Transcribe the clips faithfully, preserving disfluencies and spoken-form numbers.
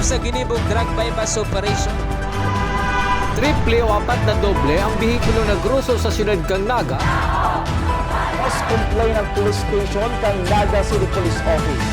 Sa ginibong drug buy-bust operation. Triple o apat na doble ang behikulo na groso sa siyudad kan Naga. Mas complain ang police station kan Naga City Police Office.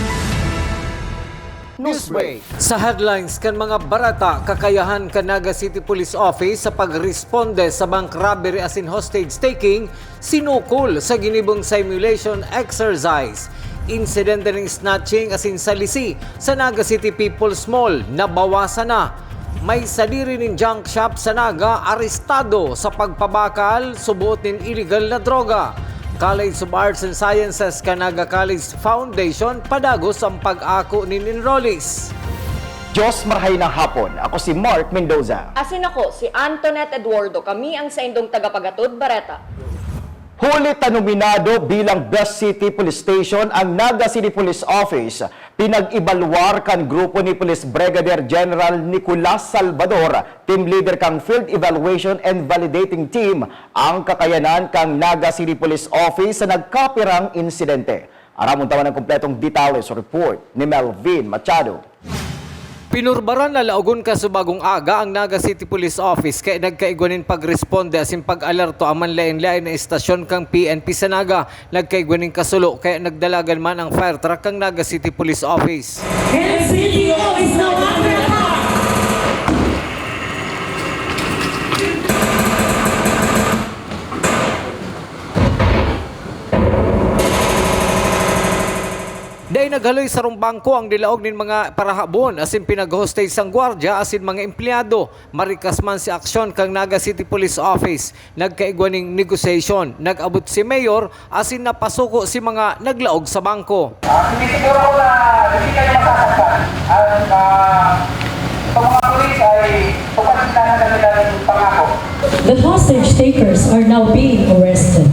Newsbreak. Sa headlines kan mga bareta, kakayahan kan Naga City Police Office sa pagresponde sa bank robbery asin hostage taking, sinukol sa ginibong simulation exercise. Insidente nin snatching asin salisi sa Naga City People's Mall, nabawasan na. May sadiri nin junk shop sa Naga arestado sa pagpabakal suboot nin iligal na droga. College of Arts and Sciences kan Naga College Foundation padagos ang pag-ako nin enrollees. Diyos, marahay na hapon. Ako si Mark Mendoza. Asin ako, si Antoinette Eduardo. Kami ang saindong tagapagatod, Bareta. Huli ta nominado bilang Best City Police Station ang Naga City Police Office, pinag-ibalwar kan grupo ni Police Brigadier General Nicolas Salvador, team leader kan Field Evaluation and Validating Team, ang kakayanan kan Naga City Police Office sa nagkapirang insidente. Aramon ta man ang kompletong detalye sa report ni Melvin Machado. Pinurbaran na laogon kan subagong aga ang Naga City Police Office kaya nagkaigwa nin pagresponde asin pag-alerto ang manlaen-laen na estasyon kan P N P sa Naga. Nagkaigwa nin kasulo kaya nagdalagan man ang fire truck kan Naga City Police Office. N C P O is now under attack! Dai naghaloy sarong bangko ang nilaog nin mga parahabon asin pinag-hostage sang gwardiya asin mga empleyado. Marikas man si aksyon kan Naga City Police Office. Nagkaigwa nin negosasyon. Nag-abot si Mayor asin napasuko si mga naglaog sa bangko. Ah, sinisiguro ko na hindi kayo masasaktan. At, ah, itong mga pulis ay tupad sila ng kanilang pangako. The hostage takers are now being arrested.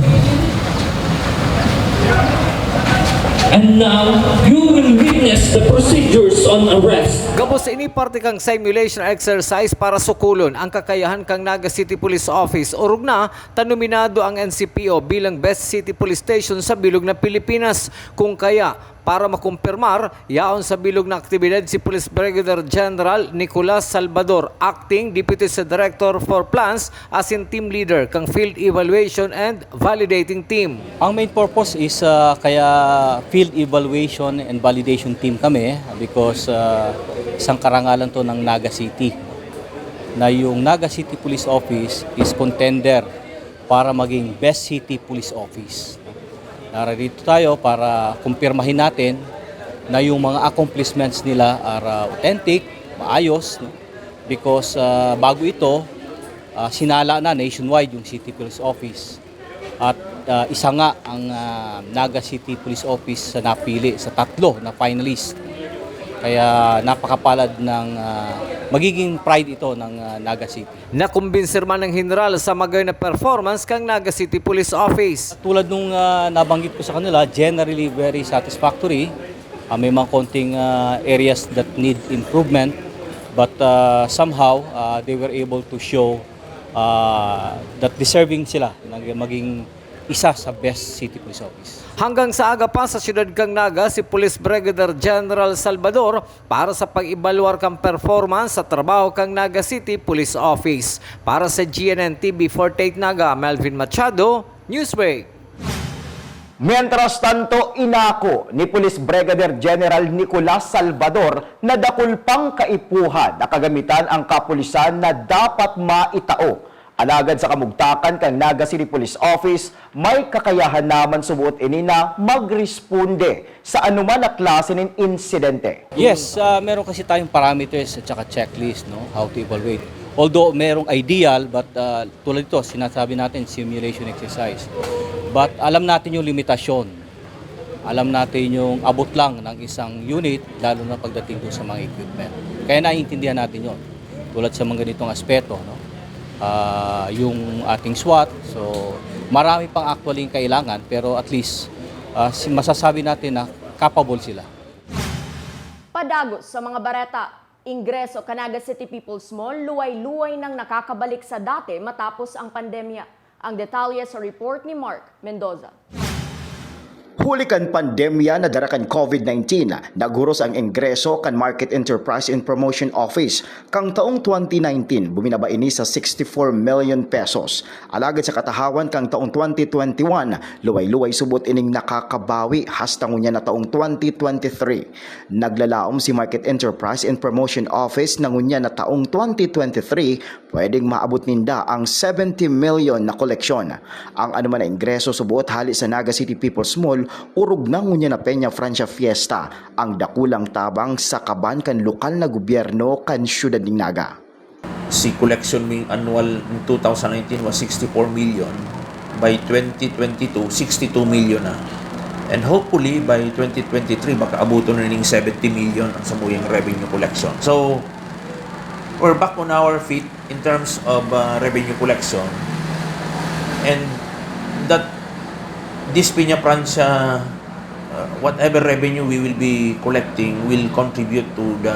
And now, you will witness the procedures on arrest. Gabos ini parte kan simulation exercise para sukulon ang kakayahan kan Naga City Police Office. Orog na ta nominado ang N C P O bilang Best City Police Station sa bilog na Pilipinas. Kung kaya, para makumpirmar, yaon sa bilog na aktibidad si Police Brigadier General Nicolas Salvador, Acting Deputy Director for Plans asin Team Leader kan Field Evaluation and Validating Team. Ang main purpose is, ah, kaya Field Evaluation and Validation Team kami because, ah, isang karangalan 'to ng Naga City, na yung Naga City Police Office is contender para maging Best City Police Office. Narito tayo para kumpirmahin natin na yung mga accomplishments nila are, ah, authentic, maayos, no? Because, ah, bago ito, ah, sinala na nationwide yung City Police Office. At, ah, isa nga ang, ah, Naga City Police Office sa napili sa tatlo na finalist. Kaya napakapalad ng, ah, magiging pride ito ng, ah, Naga City. Nakumbinsi man ang General sa magayon na performance kan Naga City Police Office. Tulad nung, ah, nabanggit ko sa kanila, generally very satisfactory. Ah, may mga konting, ah, areas that need improvement, but, ah, somehow, ah, they were able to show, ah, that deserving sila na maging isa sa best city police office. Hanggang sa aga pa sa siyudad kan Naga si Police Brigadier General Salvador para sa pag-ebaluar kan performance sa trabaho kan Naga City Police Office. Para sa G N N T V forty-eight Naga, Melvin Machado, Newsbreak. Mientras tanto, inako ni Police Brigadier General Nicolas Salvador na dakul pang kaipuhan na kagamitan ang kapulisan na dapat maitao. Alagad sa kamugtakan kan Naga City Police Office, may kakayahan naman suboot ini na magresponde sa anuman na klase nin insidente. Yes, ah, meron kasi tayong parameters at saka checklist, no, how to evaluate. Although merong ideal, but, ah, tulad ito, sinasabi natin, simulation exercise. But alam natin yung limitasyon. Alam natin yung abot lang ng isang unit, lalo na pagdating doon sa mga equipment. Kaya naiintindihan natin yon. Tulad sa mga ganitong aspeto, no? Ah, yung ating SWAT, so marami pang actually yung kailangan, pero at least, ah, si-, masasabi natin na capable sila. Padagos sa mga bareta, ingreso kan Naga City People's Mall, luway-luway nang nakakabalik sa dati matapos ang pandemya. Ang detalye sa report ni Mark Mendoza. Huli kan pandemya na dara kan COVID nineteen, naghuros ang ingreso kan Market Enterprise and Promotion Office. Kan taong twenty nineteen, buminaba ini sa sixty-four million pesos. Alagad sa katahawan kan taong twenty twenty-one, luway-luway subot ining nakakabawi hasta ngunyan na taong twenty twenty-three. Naglalaom si Market Enterprise and Promotion Office na ngunyan na taong twenty twenty-three, pwedeng maabot ninda ang seventy million na koleksyon. Ang anuman na ingreso subot hali sa Naga City People's Mall, orog na ngunyan na Peña Francia Fiesta, ang dakulang tabang sa kaban kan lokal na gobyerno kan siyudad nin Naga. Si collection ming annual in two thousand nineteen was sixty-four million. By twenty twenty-two, sixty-two million na. And hopefully, by twenty twenty-three, baka abuton na ning seventy million ang samuyang revenue collection. So, we're back on our feet in terms of uh, revenue collection. And that this Peña Francia, uh, whatever revenue we will be collecting will contribute to the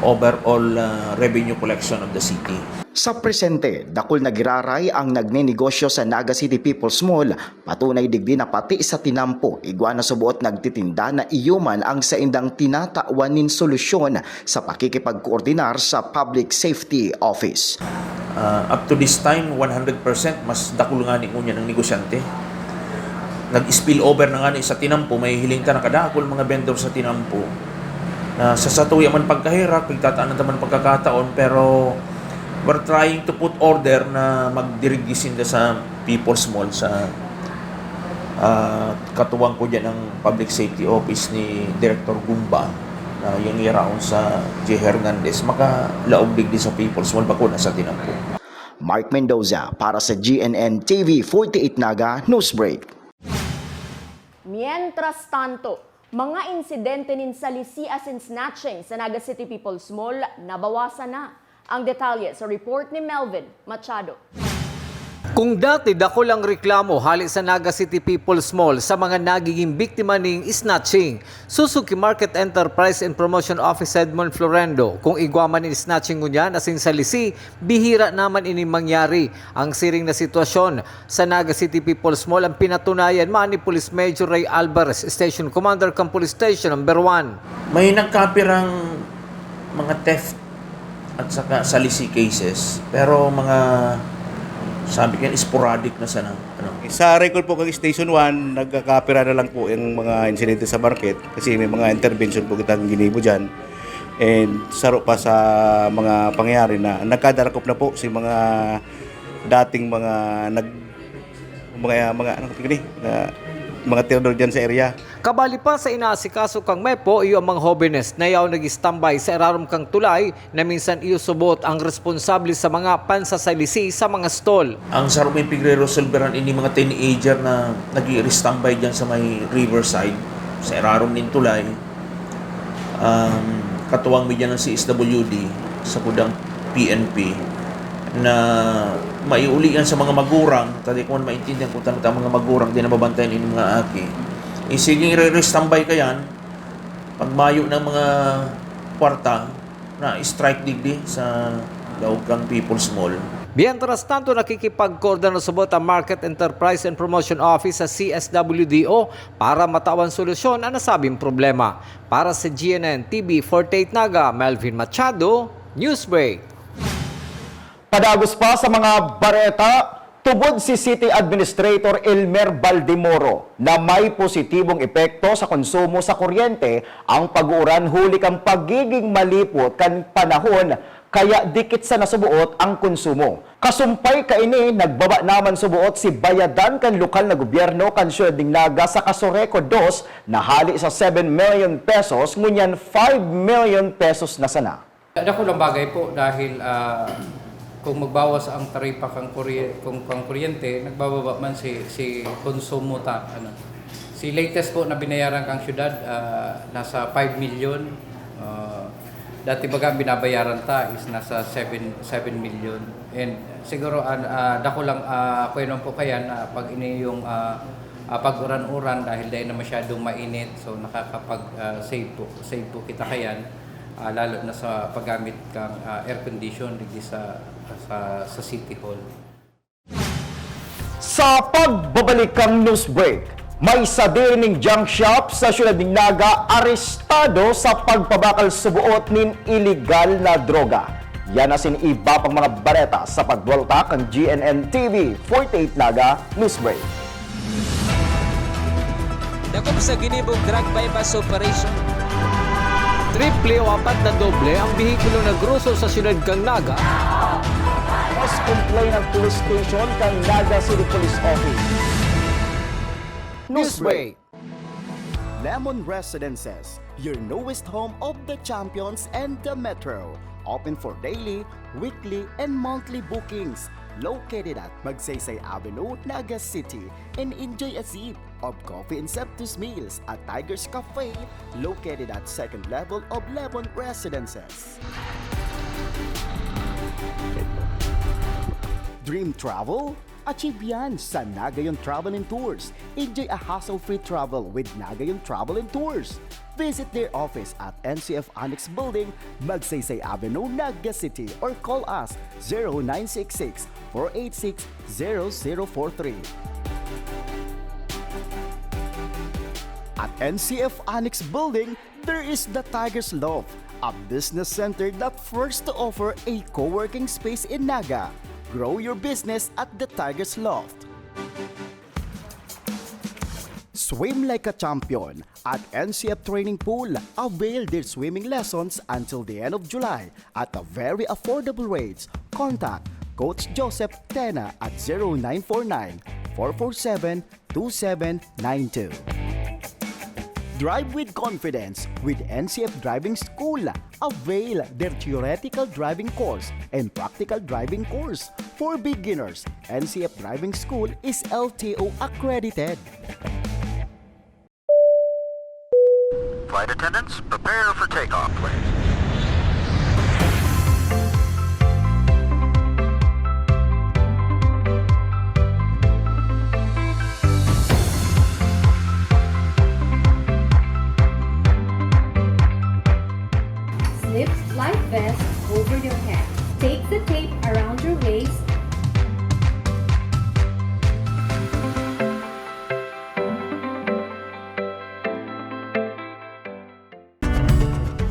overall uh, revenue collection of the city. Sa presente, dakul na giraray ang nagnenegosyo sa Naga City People's Mall. Patunay digdi na pati sa tinampo, igwa na suboot nagtitinda na iyo man ang saindang tinatawan nin solusyon sa pakikipagkoordinar sa Public Safety Office. Ah, up to this time, one hundred percent mas dakul ngani ngunyan ang negosyante. Nag-spill over na ngani sa tinampo, may hiling ta na kadakul mga vendor sa tinampo. Na sa satuya man pagkaherak, pagtataan na man pagkakataon, pero we're trying to put order na magdirigdi sinda sa People's Mall sa ah, katuwang ko dyan ang Public Safety Office ni Director Gumba na yung iraon sa J Hernandez, makalaog digdi sa People's Mall, bako na sa tinampo. Mark Mendoza para sa G N N T V forty-eight Naga Newsbreak. Mientras tanto, mga insidente nin salisi asin snatching sa Naga City People's Mall nabawasan na. Ang detalye sa report ni Melvin Machado. Kung dati dakul ang reklamo hali sa Naga City People's Mall sa mga nagiging biktima ning snatching, susog ki Market Enterprise and Promotion Office Edmond Florendo, kung igwa man nin snatching ngunyan asin salisi, bihira naman ini mangyari. Ang siring na sitwasyon sa Naga City People's Mall ang pinatunayan man ni Police Major Ray Alvarez, Station Commander kan Police Station Number One. May nagkapirang mga theft at saka salisi cases, pero mga, sabi ko yan, sporadic na sana. Ano? Sa record po kang Station one, nagkakapira na lang po yung mga insidente sa market kasi may mga intervention po kitang ginibo dyan. And saro pa sa mga pangyayari na nagkadarakop na po si mga dating mga nag-, mga, mga, ano, na, mga tirador dyan sa area. Kabali pa sa inaasikaso kang mepo, iyo ang mga hobenes na yaon nag-standby sa irarom kang tulay na minsan iyo subot ang responsable sa mga pansasalisi sa mga stall. Ang sarong may pigre-resolveran ini mga teenager na nag-i-standby dyan sa may riverside, sa irarom nin tulay. Um, katuwang mi dyan ng C S W D, sa kudang P N P, na maiuli yan sa mga magurang, kasi kung maintindihan kung tano mga magurang, di na mabantayan yung mga aki. Eh, sige, re-, re-standby ka yan. Pag mayo ng mga kwarta, na-strike digdi sa laog kan People's Mall. Mientras tanto, nakikipagkoordinar subot ang Market Enterprise and Promotion Office sa C S W D O para matawan solusyon ang nasabing problema. Para sa G N N T V forty-eight Naga, Melvin Machado, Newsbreak. Padagos pa sa mga bareta, tubod si City Administrator Elmer Baldemoro na may positibong epekto sa konsumo sa kuryente ang pag-uuran huli kan pagiging malipot kan panahon, kaya dikit sa nasubuot ang konsumo. Kasumpay kaini, nagbaba naman subuot si bayadan kan lokal na gobyerno kan siyudad nin Naga sa Casureco dos na hali sa seven million pesos, ngunyan five million pesos na sana. Dakul ang bagay po dahil, ah, kung magbawas ang taripa kang kurye-, kung, kang kuryente, nagbababa man si, si konsumo ta, ano. Si latest po na binayaran kang syudad, ah, nasa five million. Ah, dati baga ang binabayaran ta is nasa seven, seven million. And siguro, ah, ah, dakul lang, ah, kaya naman po kayan, ah, pag ini yung, ah, ah, pag-uran-uran dahil dahil na masyadong mainit, so nakakapag, ah, save po, save po kita kayan. Ah, lalo na sa paggamit kang, ah, air condition digdi sa, sa, sa City Hall. Sa pagbabalik kang news break, May sadiri ning junk shop sa siyudad nin Naga arestado sa pagpabakal suboot nin iligal na droga. Yan asin iba pang mga bareta sa pagduwalta kan G N N T V forty-eight Naga Newsbreak. Dakop sa ginibong drug buy-bust operation. Triple o apat na doble ang behikulo na groso sa siyudad kan Naga. Mas complain ang police station kan Naga City Police Office. Newsbreak. Lemon Residences, your newest home of the champions and the metro. Open for daily, weekly, and monthly bookings. Located at Magsaysay Avenue, Naga City, and enjoy a sip of coffee and Septus Meals at Tiger's Cafe, located at second level of Lemon Residences. Dream Travel? Achieve yan sa Nagayon Travel and Tours. Enjoy a hassle-free travel with Nagayon Travel and Tours. Visit their office at N C F Annex Building, Magsaysay Avenue, Naga City, or call us zero nine six six, four eight six, zero zero four three. At N C F Annex Building, there is the Tiger's Loft, a business center that first to offer a co-working space in Naga. Grow your business at the Tiger's Loft. Swim like a champion at N C F Training Pool. Avail their swimming lessons until the end of July at a very affordable rates. Contact Coach Joseph Tena at zero nine four nine, four four seven, two seven nine two. Drive with confidence with N C F Driving School. Avail their theoretical driving course and practical driving course. For beginners, N C F Driving School is L T O accredited. Flight attendants, prepare for takeoff, please. Slip life vest over your head. Take the tape around your waist.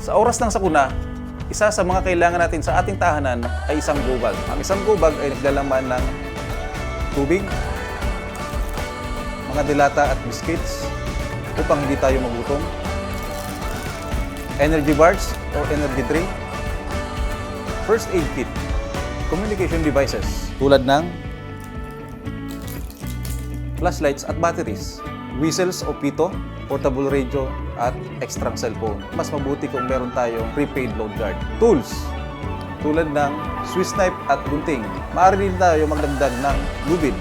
Sa oras ng sakuna, isa sa mga kailangan natin sa ating tahanan ay isang go bag. Ang isang go bag ay naglalaman ng tubig, mga delata at biscuits upang hindi tayo magutom, energy bars or energy drink, first aid kit, communication devices tulad ng flashlights at batteries, whistles o pito, portable radio, at extrang cellphone. Mas mabuti kung meron tayong prepaid load guard. Tools, tulad ng Swiss knife at gunting. Maaari din tayo magdagdag ng lubid.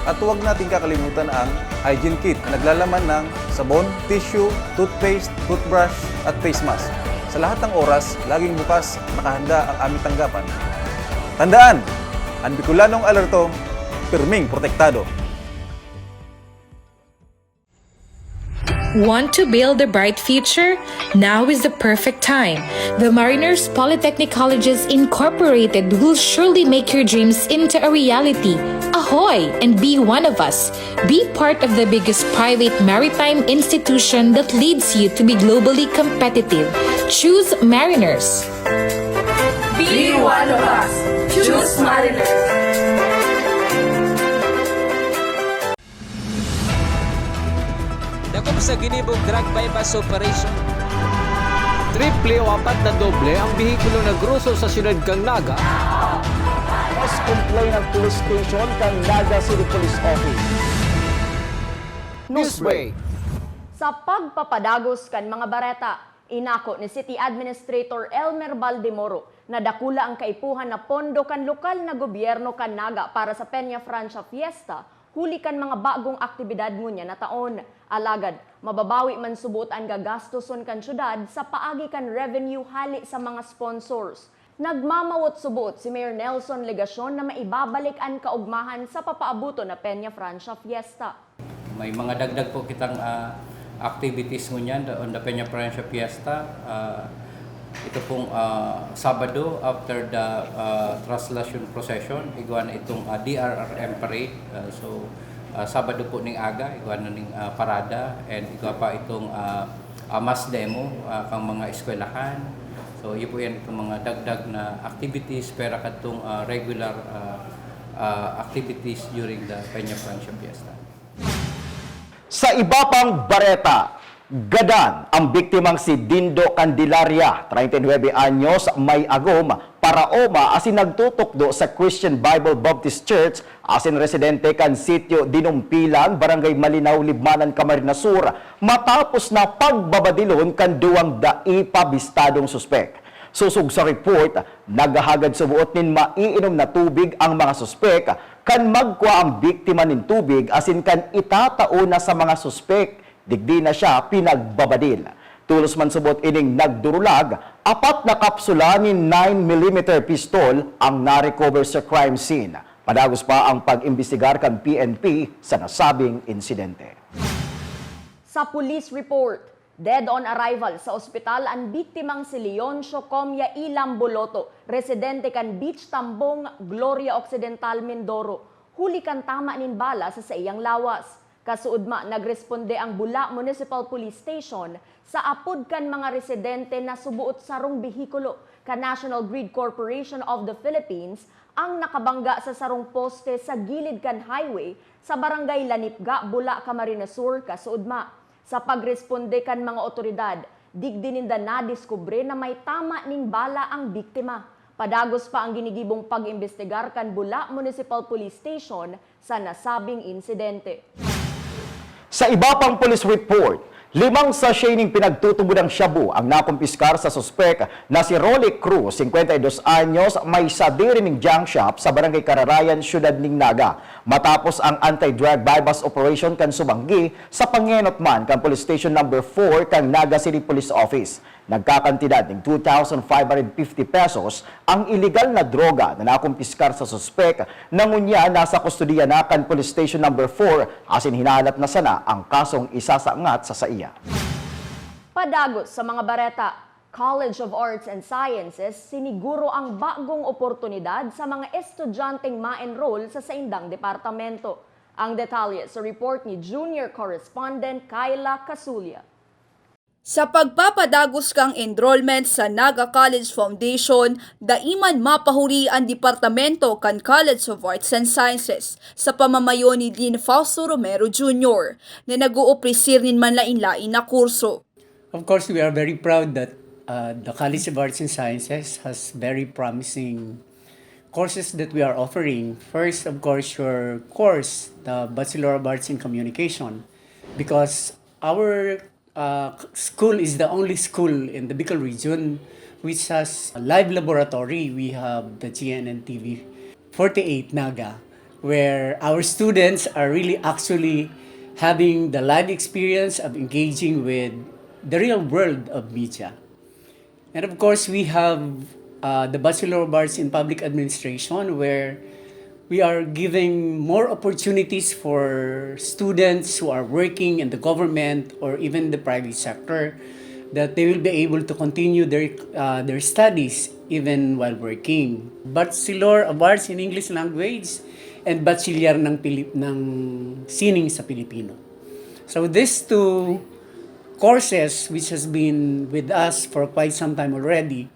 At huwag nating kakalimutan ang hygiene kit na naglalaman ng sabon, tissue, toothpaste, toothbrush, at face mask. Sa lahat ng oras, laging bukas, nakahanda ang aming tanggapan. Tandaan, ang Bicolanong alerto, pirming protektado. Want to build a bright future? Now is the perfect time. The Mariners Polytechnic Colleges Incorporated will surely make your dreams into a reality. Ahoy! And be one of us. Be part of the biggest private maritime institution that leads you to be globally competitive. Choose Mariners. Be one of us. Choose Mariners. Dakop sa ginibong drug buy-bust operation. Triple o apat na doble ang behikulo na groso sa siyudad kan Naga. Mas complain ang police station kan Naga City Police Office. Newsbreak. Sa pagpapadagos kan mga bareta, inako ni City Administrator Elmer Baldemoro na dakula ang kaipuhan na pondo kan lokal na gobyerno kan Naga para sa Peña Francia Fiesta, huli kan mga bagong aktibidad ngunyan na taon. Alagad, mababawi man subot an gagastoson kan syudad sa paagi kan revenue hale sa mga sponsors. Nagmamawot subot si Mayor Nelson Legacion na maibabalik an kaugmahan sa papaaboton na Peña Francia Fiesta. May mga dagdag po kitang, ah, activities ngunyan on the Peña Francia Fiesta. Ah, ito pong, ah, Sabado, after the, ah, Translation Procession, igwa na itong, ah, D R R M Parade. Ah, so, Ah, Sabado po ning aga, igwa na ning, ah, parada, and igwa pa itong, ah, ah, mass demo, ah, kang mga eskwelahan. So, iyo po yan itong mga dagdag na activities, pera kadtong, ah, regular, ah, ah, activities during the Peña Francia Fiesta. Sa iba pang bareta, gadan ang biktimang si Dindo Candelaria, treinta y nueve anyos, may agom, paraoma asin nagtutukdo sa Christian Bible Baptist Church, asin residente kan sitio Dinumpilan, Barangay Malinao, Libmanan, Camarines Sur, matapos na pagbabadilon kan duwang dai pa bistadong suspek. Sosog sa report, naghahagad suboot nin maiinom na tubig ang mga suspek kan magkua ang biktima nin tubig asin kan itatao na sa mga suspek. Digdi na siya pinagbabadil. Tolos man subot ining nagdurulag, apat na kapsula nin nine millimeter pistol ang na-recover sa crime scene. Padagos pa ang pag-imbestigar kan P N P sa nasabing insidente. Sa police report, dead on arrival sa ospital an biktimang si Leoncio Comia Ilam Boloto, residente kan Beach Tambong, Gloria Occidental, Mindoro, huli kan tama nin bala sa saiyang lawas. Kasuodma, nagresponde ang Bula Municipal Police Station sa apod kan mga residente na suboot sarong behikulo kan National Grid Corporation of the Philippines ang nakabangga sa sarong poste sa gilid kan highway sa Barangay Lanipga, Bula, Camarines Sur, kasuodma. Sa pagresponde kan mga otoridad, digdi ninda nadiskubre na may tama ning bala ang biktima. Padagos pa ang ginigibong pag-imbestigar kan Bula Municipal Police Station sa nasabing insidente. Sa iba pang police report, limang sachet ning pinagtutubodang shabu ang nakumpiskar sa suspek na si Rolly Cruz, singkwenta y dos anyos, may sadiri ning junk shop sa Barangay Kararayan, Siyudad ning Naga. Matapos ang anti-drug buy-bust operation kan subanggi sa pangenot man kan Police Station Number four kan Naga City Police Office, nagkakantidad nin two thousand five hundred fifty pesos ang iligal na droga na nakumpiskar sa suspek, na ngunyan nasa kustodiya na kan Police Station Number four, asin hinalat na sana ang kasong isasangat sa saiya. Padagos sa mga bareta, College of Arts and Sciences siniguro ang bagong oportunidad sa mga estudyanteng ma-enroll sa saindang departamento. Ang detalye sa report ni Junior Correspondent Kyla Casulia. Sa pagpapadagos kan enrollment sa Naga College Foundation, dai man mapahuri an departamento kan College of Arts and Sciences sa pamamayo ni Dean Fausto Romero Junior, na nag-oopresir nin manlaen-laen na kurso. Of course, we are very proud that, uh, the College of Arts and Sciences has very promising courses that we are offering. First, of course, your course, the Bachelor of Arts in Communication, because our, uh, school is the only school in the Bicol region which has a live laboratory. We have the G N N T V forty-eight Naga, where our students are really actually having the live experience of engaging with the real world of media. And of course, we have, uh, the Bachelor of Arts in Public Administration, where we are giving more opportunities for students who are working in the government or even the private sector, that they will be able to continue their, uh, their studies even while working. Bachelor of Arts in English Language and Bachiller ng Pilip-, ng Sining sa Pilipino. So these two courses, which has been with us for quite some time already,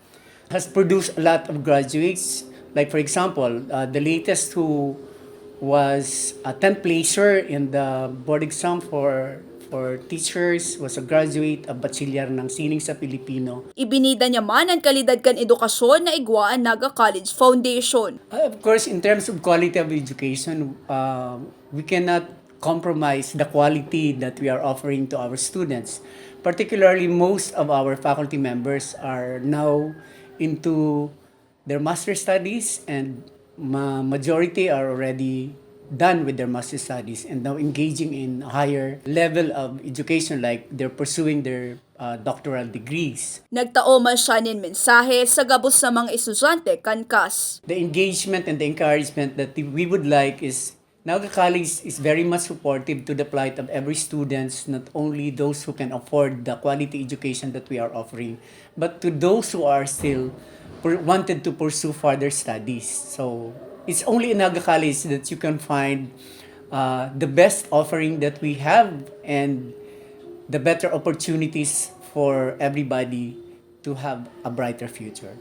has produced a lot of graduates. Like, for example, uh, the latest who was a tenth placer in the board exam for, for teachers was a graduate of Bachiller ng Sining sa Pilipino. Ibinida niya man an kalidad kan edukasyon na igwa an Naga College Foundation. Uh, of course, in terms of quality of education, uh, we cannot compromise the quality that we are offering to our students. Particularly, most of our faculty members are now into their master studies, and ma-, majority are already done with their master studies and now engaging in higher level of education, like they're pursuing their, uh, doctoral degrees. Nagtao man siya nin mensahe sa gabos na mga estudyante kan kas. The engagement and the encouragement that we would like is Naga College is very much supportive to the plight of every students, not only those who can afford the quality education that we are offering, but to those who are still per-, wanted to pursue further studies. So, it's only in Naga College that you can find uh, the best offering that we have and the better opportunities for everybody to have a brighter future.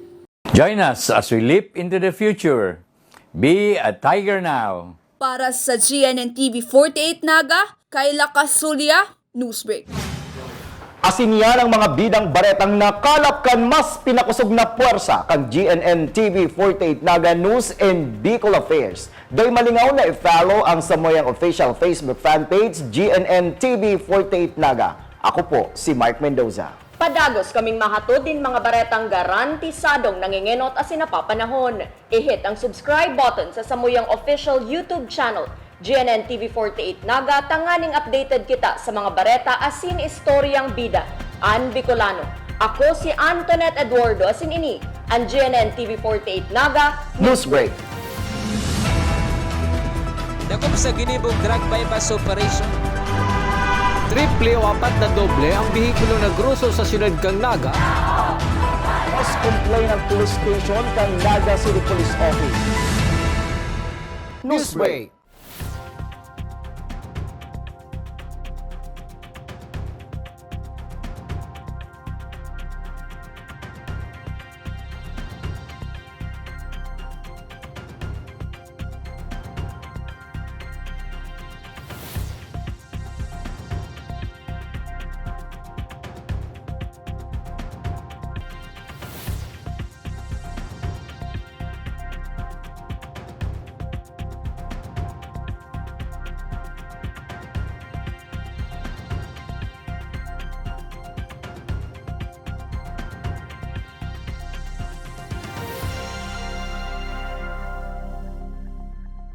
Join us as we leap into the future. Be a tiger now. Para sa G N N T V forty-eight Naga, Kayla Casulia, Newsbreak. Asin yan ang mga bidang baretang nakalap kan mas pinakusog na puwersa kan G N N T V forty-eight Naga News and Bicol Affairs. Dai malingaw na i-follow ang samuyang official Facebook fan page, G N N T V forty-eight Naga. Ako po si Mark Mendoza. Padagos kaming mahatod nin mga baretang garantisadong nangengenot asin napapanahon. I-hit ang subscribe button sa samuyang official YouTube channel, G N N T V forty-eight Naga, tanganing updated kita sa mga bareta asin istoryang bida an Bicolano. Ako si Antoinette Eduardo asin ini an G N N T V forty-eight Naga Newsbreak. Dakop sa ginibong drug buy-bust operation. Triple o apat na doble ang behikulo na groso sa siyudad kan Naga. Mas complain ang police station kan Naga City Police Office. Newsbreak.